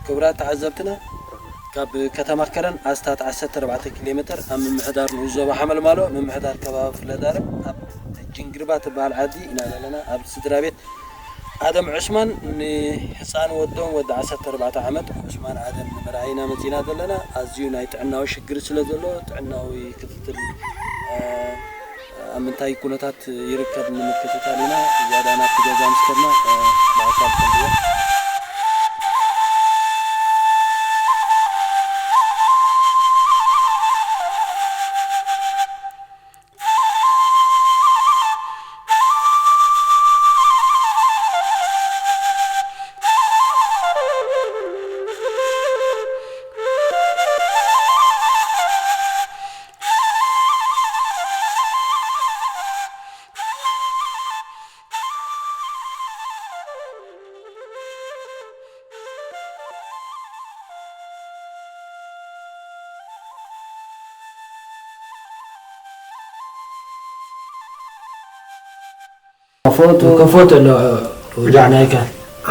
ክቡራት ተዓዘብትና፣ ካብ ከተማ ከረን ኣስታት ዓሰርተ ኣርባዕተ ኪሎ ሜትር ኣብ ምምሕዳር ንኡስ ዞባ ሓመልማሎ፣ ምምሕዳር ከባቢ ፍለዳረብ፣ ኣብ ጅንግርባ ትበሃል ዓዲ ኢና ዘለና። ኣብ ስድራ ቤት ኣደም ዑስማን ንህፃን ወዶም ወዲ ዓሰርተ ኣርባዕተ ዓመት ዑስማን ኣደም ንምርኣይ ኢና መፂና ዘለና። ኣዝዩ ናይ ጥዕናዊ ሽግር ስለ ዘሎ ጥዕናዊ ክትትል፣ እ፣ ኣብ ምንታይ ኩነታት ይርከብ ንምክትታል ኢና። ዝያዳ ናብቲ ገዛ ምስ ከድና፣ እ፣ ብኣካል ክንሪኦ። ከፎት ከፎት ኣሎ፣ ወዳዕ ናይካ።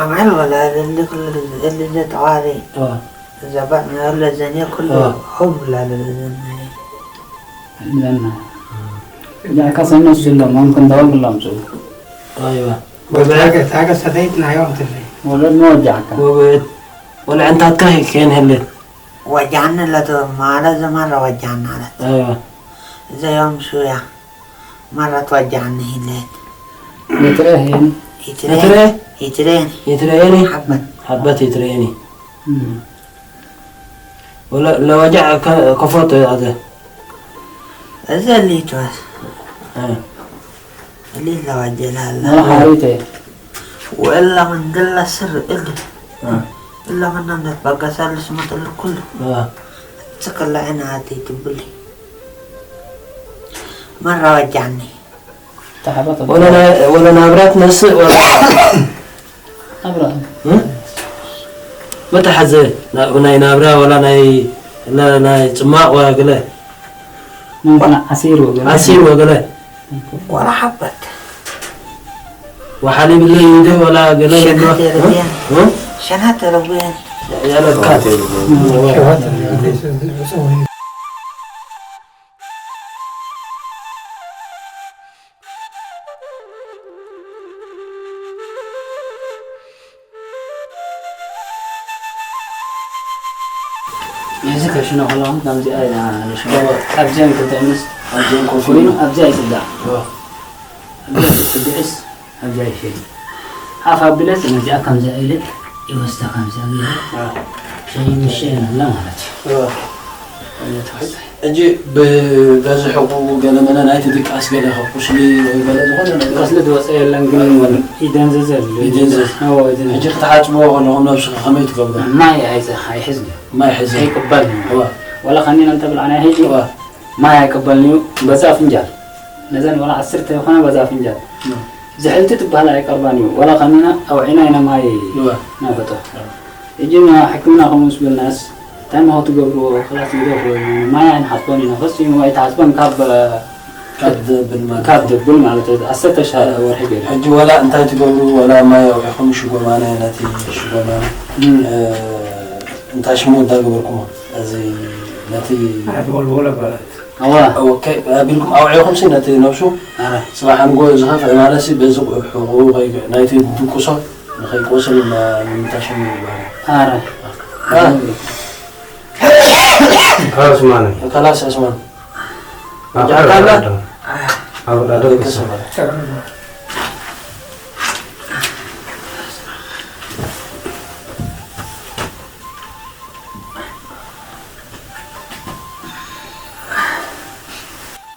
ኣምዓል ወላ ዘሊ ኩሉ ዘሊ ዘተዋሪ። ኦ። ዘባጥ ናብለ ዘኔ ኩሉ ኦ። ሑብ ላለ ዘኔ። ለና። ጃካ ሰነስ ሎም፣ ممكن دور لهم شو. ኣይዋ። ወዳዕከ ታከ ሰተይት ናዮም ትልይ። ወለድ መወጃዕካ። ወብዕድ ወልዕንታትካ ከየን ህልት። ወጃዕኒ ለቶ ማለት ዘማራ ወጃዕና ኣለት። ኣይዋ። ዘዮም ሹያ። مرة توجعني هليت. يتريهن. يتريهن. يتريهن. يتريهن. حبة. حبة يتريهن. مم. ولا، لو وجع ك-، كفوت هذا. إذا اللي توس. آه. اللي لو وجع لا، لا. ما حريته. وإلا من قل سر إلا. آه. إلا من أنا بقى سالس ما تقول كله. آه. تسكر لعين هاتي تبلي. مرة وجعني. تحبط ولا نا-، ولا نابرات نسق ولا نابرة. هم؟ ما تحزن. نا-، ناي نابرة ولا ناي، لا، ناي سماء ولا قلة. ممكن عسير وقلة. عسير وقلة. ولا حبت. وحليب اللي ينده ولا قلة شنات منه. يا ربيان. هم؟ شنات يا ربيان. يا لك كاتب. እዚ ከሽኖ ከለኹም ከምዚኣ ኢና ንሽኖ። ኣብዚኣን ክልተ ምስ ኣብዚኣን ኮፍ ኮይኑ ኢሉ። ኣብዚኣ ይጽዳዕ። እዋ። ኣብዚኣ ትጽድዕስ ኣብዚኣ ይሸይን። ሓፍ ኣቢለስ ነዚኣ ከምዚኣ ኢለ ይወስዳ ከምዚኣ ገይረ። እዋ። ሸይን ምሸየን ኣላ ማለት እዩ። እዋ። ሕጂ ብበዝሒ ገለ መለ ናይቲ ድቃስ ገለ ካብ ቁስሊ ወይ ገለ ዝኾነ ነገር ቁስሊ ዝወፀ የለን፣ ግን ይደንዝዝ ኣሎ። ይደንዝዝ። እዎ፣ ይደንዝዝ። ሕጂ ክትሓፅብዎ ከለኹም ነብስኺ ከመይ ትገብሩ? ማይ ኣይዘ-፣ ኣይሕዝን። ማይ ሕዚ። ኣይቅበልን። እዋ። ወላ ከኒና እንተብልዓ ናይ ሕጂ እዋ። ማይ ኣይቅበልን እዩ። በዛ ፍንጃል። ነዘን ወላ ዓሰርተ ይኾና በዛ ፍንጃል። እዋ። ዝሕልቲ ትበሃል ኣይቀርባን እዩ። ወላ ከኒና ኣውዒና ኢና ማይ እዋ። ናፈጦ። እዋ። ሕጂ ን ሕክምና ከምኡ ምስ በልናስ፣ እንታይ እሞ ክትገብርዎ? ክላስ ንገብሮ፣ ማይ ኣይንሓስቦን ኢና። ፈጺሙ ኣይትሓስቦን ካብ፣ ካብ ደብል ማለት ካብ እዩ። ደብል ማለት እዩ። ዓሰርተ ሻ-፣ ወርሒ ገይሩ። ሕጂ ወላ እንታይ ትገብሩ፣ ወላ ማይ ኣውዒኹም ሽጎማነ፣ ነቲ ሽጎማነ፣ እም። እ፣ እንታይ ሽሙ እንዳገበርኩሞ፣ እዚ ነቲ ኣድወልወለ በለት። ኣዋ። ኦኬ፣ ኣቢልኩም ኣውዒኹም ሲ ነቲ ነብሱ ኣረ። ጽባሕ ንጎ ዝኸፍእ ማለትሲ በዚ ቁ-፣ ሕቑ ከይ-፣ ናይቲ ድቁሶ ንኸይቆስል ማ-፣ ንምንታይ ሽሙ ይበሃል? ኣረ። አ። ዑስማን። ከላስ ዑስማን። ኣብ ጃዕካ ኣላ? ኣብ ዳዶ ደቂ ይሰማል።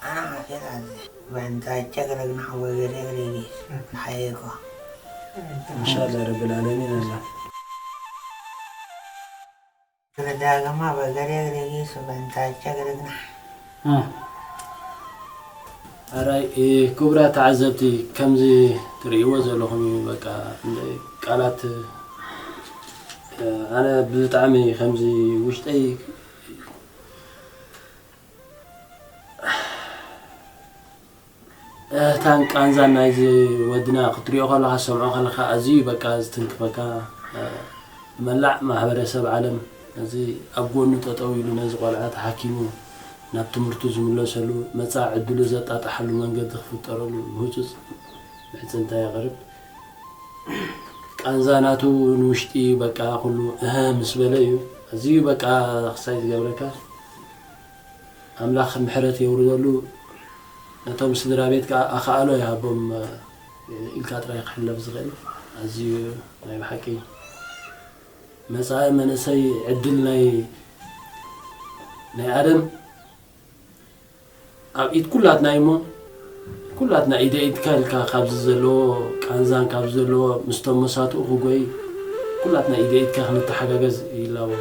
أنا عارفين هذه. وأنت تقرأ نحو غير يقرأ. نحييكم. إن شاء الله رب العالمين الله. ገረዳገማ በገሬ ግሬጌ ሱበንታቸ ግርግና። እ። ኣራይ፣ እ፣ ክቡራት ተዓዘብቲ፣ ከምዚ ትርእይዎ ዘለኹም እዩ። በቃ፣ እንደ ቃላት፣ እ፣ ኣነ ብጣዕሚ ከምዚ ውሽጠይ እታን ቃንዛን ናይዚ ወድና ክትሪኦ ከለኻ፣ ሰምዖ ከለኻ፣ ኣዝዩ በቃ ዝትንክፈካ፣ እ፣ መላእ ማሕበረሰብ ዓለም ነዚ ኣብ ጎኑ ጠጠው ኢሉ ነዚ ቆልዓ ተሓኪሙ ናብ ትምህርቱ ዝምለሰሉ መጻኢ ዕድሉ ዘጣጥሓሉ መንገዲ ክፍጠረሉ ብህጹጽ ምሕጽንታ የቕርብ። ቃንዛ ናቱ ንውሽጢ በቃ ኩሉ እህ ምስ በለ እዩ። ኣዝዩ በቃ ክሳይ ዝገብረካ። ኣምላኽ ምሕረት የውርደሉ። ነቶም ስድራ ቤት ከኣ ኣኻእሎ ይሃቦም ኢልካ ጥራይ ክሕለፍ ዝኽእል ኣዝዩ ናይ ብሓቂ መጻኢ መንእሰይ ዕድል ናይ ናይ ኣደም ኣብ ኢድ ኩላትና እዩ እሞ ኩላትና ኢደ ኢድካ ኢልካ ካብዚ ዘለዎ ቃንዛን ካብዚ ዘለዎ ምስቶም መሳትኡ ክጎይ ኩላትና ኢደ ኢድካ ክንተሓጋገዝ ይላቦ።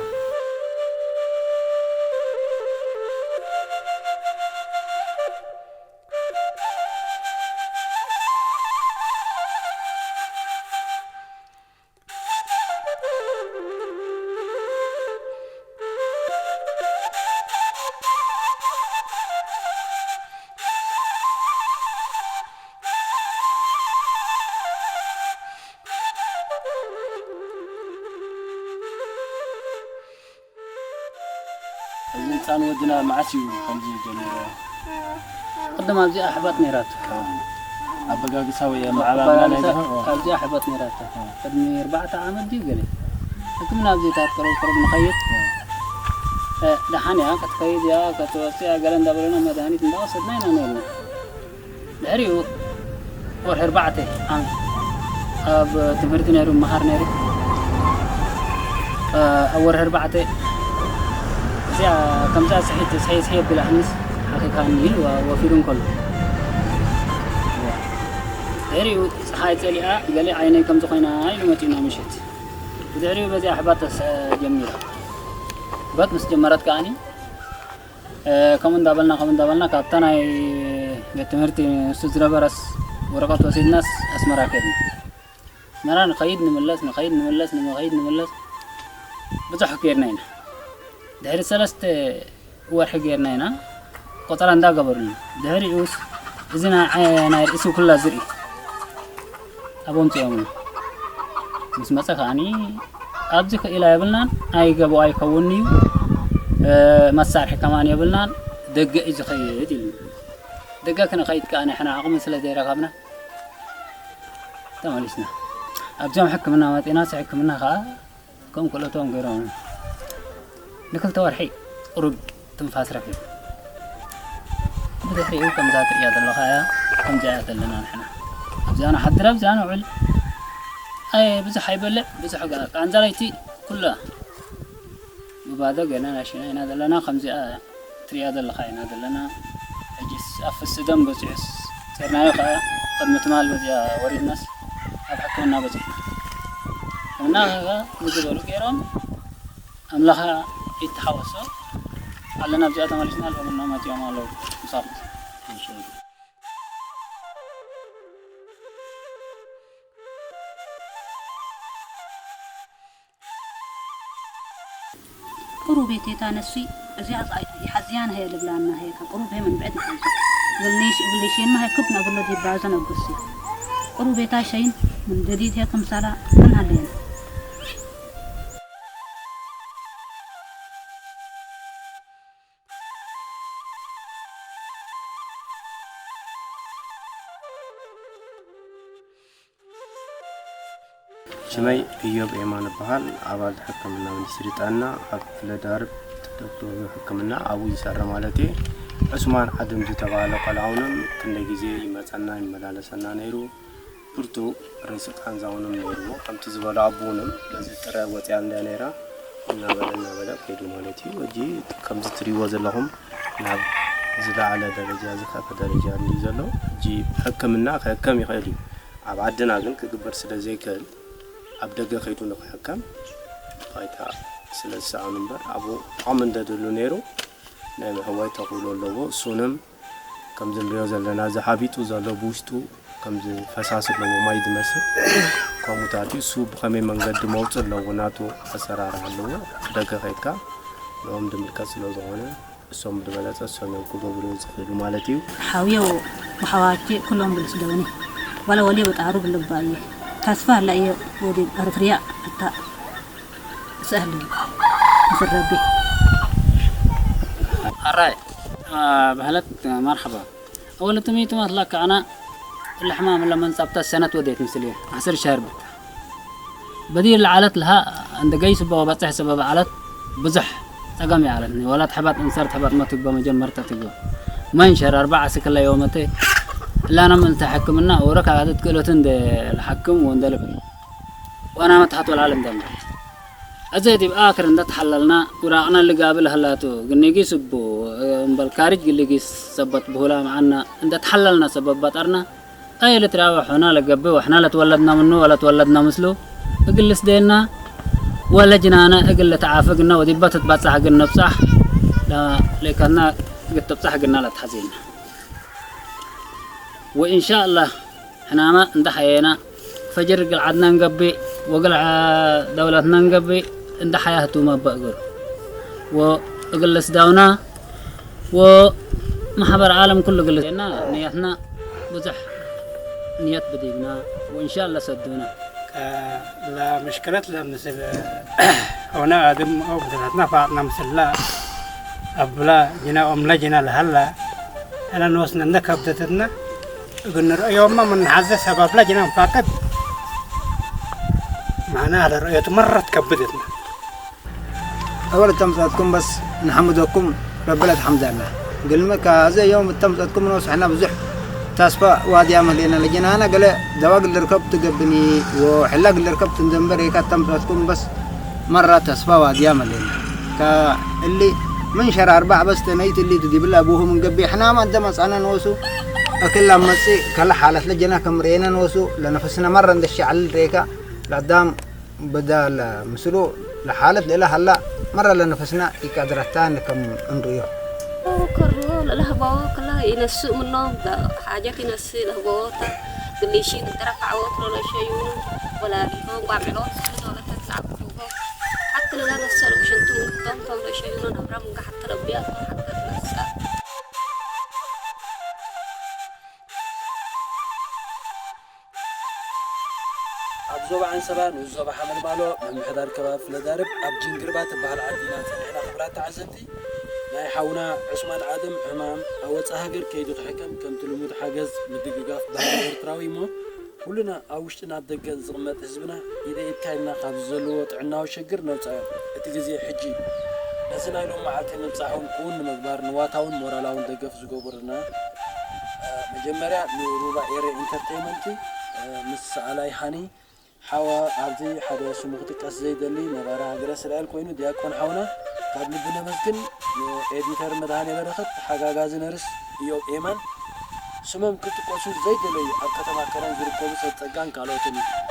እዚ ህጻን ወድና መዓስ እዩ ከምዚ ጀሚሩ? ቅድም ኣብዚኣ ኣሕባጥ ነይራቶ። ኣበጋግሳ ወይ ኣመዓባብላ ናይ ኣበጋግሳ ደሃ? ኣብዚኣ ኣሕባጥ ነይራቶ። ቅድሚ ኣርባዕተ ዓመት ድዩ ገለ? ሕክምና ኣብዚታት ቅርብ ቅርብ ንኸይድ። እ፣ ደሓን እያ፣ ክትከይድ እያ፣ ክትወጽእ እያ፣ ገለ እንዳበሉና መድሃኒት እንዳወሰድና ኢና ነይርና። ድሕሪኡ ወርሒ ኣርባዕተ ዓም-፣ ኣብ ትምህርቲ ነይሩ፣ ይመሃር ነይሩ። እ፣ ኣብ ወርሒ ኣርባዕተ እዚኣ ከምዛ ስሒት፣ ስሒ፣ ስሒ ኣቢላትንስ ሓኺኻኒ ኢሉ ወ-፣ ወፊሩ እንከሎ። ድሕሪኡ ጸሓይ ጸሊኣ፣ ገለ ዓይነይ ከምዚ ኮይና ኢሉ መጺኡና ምሸት። ብድሕሪኡ በዚኣ ኣሕባጥ ተስ-፣ ጀሚራ። ኣሕባጥ ምስ ጀመረት ከኣኒ፣ እ፣ ከምኡ እንዳበልና፣ ከምኡ እንዳበልና፣ ካብታ ናይ ቤት ትምህርቲ ንሱ ዝነበረስ ወረቐት ወሲድናስ ኣስመራ ከድና። ኣስመራ ንኸይድ ንምለስ፣ ንኸይድ ንምለስ፣ ንኸይድ ንምለስ፣ ብዙሕ ከድና ኢና። ድሕሪ ሰለስተ ወርሒ ጌርና ኢና ቆጸራ እንዳገበሩልና። ድሕሪኡስ እዚ ናይ ዓየ-፣ ናይ ርእሲ ኩላ ዝርኢ ኣብ ኣምጺኦምና። ምስ መጸ ከኣኒ ኣብዚ ክኢላ የብልናን፣ ኣይገብኦ ኣይከውንን'ዩ፣ እ፣ መሳርሒ ከማን የብልናን፣ ደገ እዩ ዝኸይድ ኢሉና። ደገ ክንኸይድ ከኣ ንሕና ዓቕሚ ስለ ዘይረኸብና ተመሊስና። ኣብዚኦም ሕክምና መጺእናስ ሕክምና ከኣ ከም ክእለቶም ገይሮም ንክልተ ወርሒ ቁሩብ ትንፋስ ረኺቡ። ብድሕሪኡ ከምዛ ትርእያ ዘለኻ እያ፣ ከምዚኣ እያ ዘለና ንሕና። ኣብዚኣ ንሓድር፣ ኣብዚኣ ንውዕል። ኣየ፣ ብዙሕ ኣይበልዕ፣ ብዙሕ ጋ-፣ ቃንዛ ለይቲ ኩላ ብባዶ ገና ናሽና ኢና ዘለና፣ ከምዚኣ ትርእያ ዘለኻ ኢና ዘለና። ሕጂስ ኣብ ፍሲ ደም በጺሑስ፣ ጼርናዮ ከኣ ቅድሚ ትማል በዚኣ ወሪድናስ ኣብ ሕክምና በጺሕና። ሕክምና ከኣ ንዝበሉ ገይሮም ኣምላኻ ይተሓወሶ ኣለና። ኣብዚኣ ተመሊስና፣ ሎሚ እና መጺኦም ኣለዉ ምሳኹም። ቁሩብ ቤቴታ ነሲ እዚኣ ይሓዝያን ሀየ ልብላና ሀየ ካብ ቁሩብ ሀየ መንብዐት ይሓዙ። ብልሽ ብልሽን ማሀ ክብ ነብሎ ዲባዘን ኣጎሲ ቁሩብ ቤታ ሸይን ምን ደዲድ ሀየ ክምሳላ ምን ሀለየን። ሽመይ እዮብ ኤማን እበሃል። ኣባል ሕክምና ሚኒስትሪ ጥዕና ኣብ ክፍለ ደርብ ዶክተር ሕክምና ኣብኡ ይሰርሕ ማለት እየ። ዑስማን ዓድም ዝተባህለ ቆልዓ እውን ክንደይ ግዜ ይመፀና ይመላለሰና ነይሩ። ብርቱዕ ርእሲ ቃንዛ እውን ነይርዎ። ከምቲ ዝበሎ ኣቦ እውን በዚ ጥረ ወፂኣ እንድያ ነይራ። እናበለ እናበለ ከይዱ ማለት እዩ። ሕጂ ከምዚ ትሪእዎ ዘለኹም ናብ ዝለዓለ ደረጃ ዝኸፈ ደረጃ እንድዩ ዘሎ። ሕጂ ሕክምና ክሕከም ይኽእል እዩ። ኣብ ዓድና ግን ክግበር ስለ ዘይክእል ኣብ ደገ ከይዱ ንክሕከም ባይታ ስለ ዝሰኣኑ እምበር ኣብኡ ዓቕሚ እንተድሉ ነይሩ ናይ ምሕዋይ ተኽእሎ ኣለዎ። እሱንም ከምዚ ንሪኦ ዘለና እዚ ሓቢጡ ዘሎ ብውሽጡ ከምዚ ፈሳሲ ኣለዎ ማይ ዝመስል ከምኡታት እዩ። እሱ ብኸመይ መንገዲ መውፅእ ኣለዎ ናቱ ኣሰራርሓ ኣለዎ። ደገ ከይድካ ንኦም ድምልከት ስለ ዝኾነ እሶም ዝበለፀ እሶም እዮም ክገብሩ ዝኽእሉ ማለት እዩ። ሓውየው ብሓዋቼ ኩሎም ብልስደውኒ ዋላ ወልየ በጣሩ ብልባየ ታስፋ ኣላ እየ ወዲ ኣርትርያ ኣታ سهل. مسربي. ኣራይ፣ አ፣ ባህለት መርሐባ። ኣወለ ትምኒቱ ማትላካ ኣና ለሕማም ለመን ጻብታ ሰነት ወዴት ምስል እዩ። ዓስር ሻር ብታ። በዲ ለዓለት ለሃ እንደ ገይ ስባ ወባጽሕ ሰበብ ዓለት ብዙሕ ጸገም ይዓለት። ወላ ተሕባጥ እንሰር ተሕባጥ መትግባ መጀመርታ ትግባ። መንሸር ኣርባዓ ስክላ የውመተ ላና ምን ተሐክምና ወረካ ኣትት ክእሎት እንደ ለሐክም ወንደ ለብ። ዋና መትሐት ወልዓለም ደምር። እዚ ዲብ ኣክር እንደ ተሐለልና፣ ውራቕና ልጋብል ህላቱ፣ ግኒጊስ እቡ፣ እምበል ካርጅ ግሊጊስ ሰበት ብሁላ መዓና፣ እንደ ተሐለልና ሰበት በጠርና፣ ኣየ ልትራወ ሖና ለገብእ፣ ወሕና ለትወለድና ምኑ ወለትወለድና ምስሉ፣ እግል ልስደየና፣ ወለጅናነ እግል ልትዓፍግና፣ ወዲባ ትትባጻሕ ግን ነብጻሕ፣ ለ-፣ ለይከና ግትብጻሕ ግና ለትሐዜና። ወኢንሻአላህ ሕናማ እንዳ ሐየና ፈጅር እግል ዓድና እንገብእ ወእግል ዓ-፣ ደውለትና እንገብእ እንዳ ሐያህቱ መበእግር ወእግል ልስዳውና ወማሕበር ዓለም ኩሉ እግል ና ንየትና ብዙሕ ንየት ብዲብና ወኢንሻአላህ ሰዱና። ለምሽክለት ለምስል ሆነ አድም አው ብድረትና ፋጥና ምስላ አብላ ጅና ኦምላ ጅና ለሃላ አና ንወስነ እንደ ከብደትትና እግን ርእዮማ ምን ሐዘ ሰባብላ ጅና ንፋቀድ ማና አለ ርእዮት መረት ከብደትና። أول التمساتكم بس نحمدكم رب الحمد لله. قلنا كازي يوم التمساتكم نوسحنا بزح تسفى وادي عمل لنا لجنانا قال دواق اللي ركبت قبني وحلاق اللي ركبت نزنبر هيك التمساتكم بس مرة تسفى وادي عمل لنا. كا اللي من شهر أربعة بس تنيت اللي تدي بالله أبوه من قبي إحنا ما عندما أنا نوسو أكل لما تسي كل حالة لجنا كم رينا نوسو لنفسنا مرة ندش على الريكا لقدام بدل مسلو لحالة للا هلا مرة لنفسنا يقدرتان كم عنده يوم. كرو للهبو كلا ينسو منهم حاجات ينسي لهبو قليشين ترفع وطلو لشيون ولا بيهم بعملون سلو لتنسى حتى للا نسلو شنتو مكتوم كم لشيون نبرم حتى لبيات حتى نسى. ኣብ ዞባ ዓንሰባ ንኡስ ዞባ ሓመልማሎ ምምሕዳር ከባቢ ፍለዳርብ ኣብ ጅንግርባ ትበሃል ዓዲና ጸኒሕና። ክቡራት ተዓዘብቲ፣ ናይ ሓውና ዑስማን ኣደም ሕማም ኣብ ወጻኢ ሃገር ከይዱ ክሕከም ከምቲ ልሙድ ሓገዝ ምድግጋፍ ባህሊ ኤርትራዊ እሞ ኩልና ኣብ ውሽጥን ኣብ ደገን ዝቕመጥ ህዝብና ኢደ ኢድካ ኢልና ካብዚ ዘለዎ ጥዕናዊ ሸግር ነውጻዮ። እቲ ግዜ ሕጂ እዩ። ነዚ ናይ ሎም መዓልቲ ምብጻሕ እውን ክውን ንምግባር ንዋታውን ሞራላውን ደገፍ ዝገበሩልና መጀመርያ ንሩባ ኤረ ኢንተርቴይመንቲ ምስ ሰኣላይ ሃኒ ሓወ ኣብዚ ሓደ ስሙ ክጥቀስ ዘይደሊ ነባሪ ሃገረ እስራኤል ኮይኑ ዲያቆን ሓውና ካብ ልቢ ነመስግን። ንኤዲተር መድሃኔ በረኸት፣ ተሓጋጋዚ ነርስ ኢዮብ ኤማን፣ ስሞም ክጥቀሱ ዘይደለዩ ኣብ ከተማ ከረን ዝርከቡ ሰብ ጸጋን ካልኦትን እዩ።